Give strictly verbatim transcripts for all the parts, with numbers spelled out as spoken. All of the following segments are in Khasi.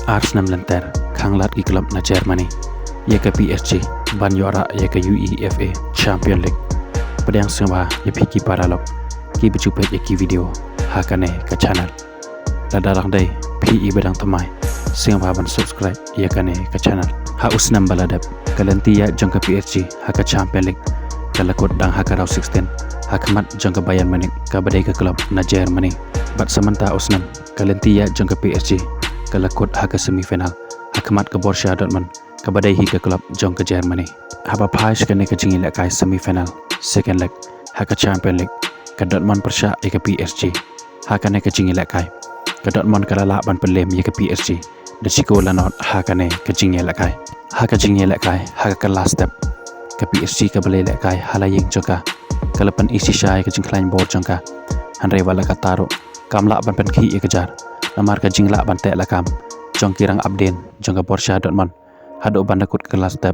Ar snem lynter khanglad ki club na Germany ïa ka P S G ban ïoh rah ïa ka UEFA Champion League. Pdiang sngewbha ïa phi ki paralok kiba ju peit ïa ki video ha kane ka channel. Lada dang dei phi iba dang thymmai, sngewbha ban subscribe ïa kane ka channel. Ha u snem ba la dep, ka lynti ïaid jong ka P S G ha ka Champion League ka la kut dang ha ka round sixteen ha khmat jong ka Bayern Munich kaba dei ka club na Germany. Bad sa mynta u snem, ka lynti ïaid jong ka P S G ka la kut ha ka semi final ha khmat ka Borussia Dortmund kaba dei hi ka club jong ka Germany. Haba phai sha kane ka jingïalehkai semi final second leg ha ka Champion League, ka Dortmund pyrshah ïa ka P S G. Ha kane ka jingïalehkai, ka Dortmund ka la lah ban pynlem ïa ka P S G da shi kol la nod ha kane ka jingïalehkai. Ha ka jingïalehkai ha ka last step, ka P S G kaba la ïalehkai ha la ïing jong ka, ka la pyni shisha ïa ka jingkhlaiñ bor jong ka. Hynrei wat la katta ruh, kam lah ban pynkhih ïa ka jar namar ka jinglah ban teh lakam jong ki rangap dien jong ka Borussia Dortmund. Haduh ban da kut ka last step,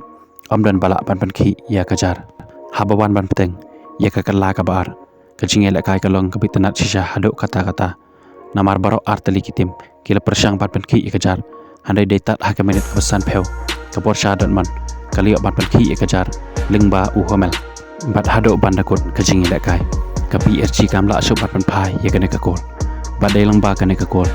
ym don ba lah ban pynkhih ïa ka jar. Haba wan ban bteng ïa ka kylla kaba ar, ka jingïalehkai ka long kaba itynnad shisha haduh katta katta. Namar baroh ar tylli ki team ki la pyrshang ban pynkhih ïa ka jar, hynrei dei tad ha ka minit kaba sanphew, ka Borussia Dortmund ka la ïoh ban pynkhih ïa ka jar lyngba u Hummels. Bad haduh ban da kut ka jingïalehkai, ka P S G kam lah shuh ban pynphai ïa kane ka kol. Bad dei lyngba kane ka kol,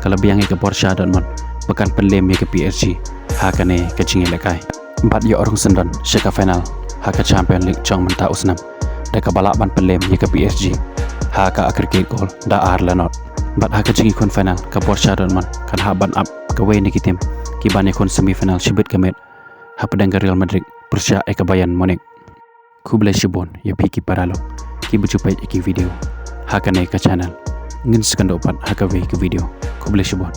ka la biang ïa ka Borussia Dortmund ba kan pynlem ïa ka P S G ha kane ka jingïalehkai. Bad ïoh rung syndon sha ka final ha ka Champion League jong mynta u snem, da kaba lah ban pynlem ïa ka P S G ha ka aggregate goal da ar la nod. Bad ha ka jingïakhun final, ka Borussia Dortmund kan hap ban ap kawei na ki team ki ban ïakhun semi final shibit ka miet hapdeng ka Real Madrid pyrshah ïa ka Bayern Munich. Khublei shibun ïa phi ki paralok kiba ju peit ïa ki video ha kane ka channel. Ngin sa ïakynduh pat ha kawei ka video. Khublei shibun.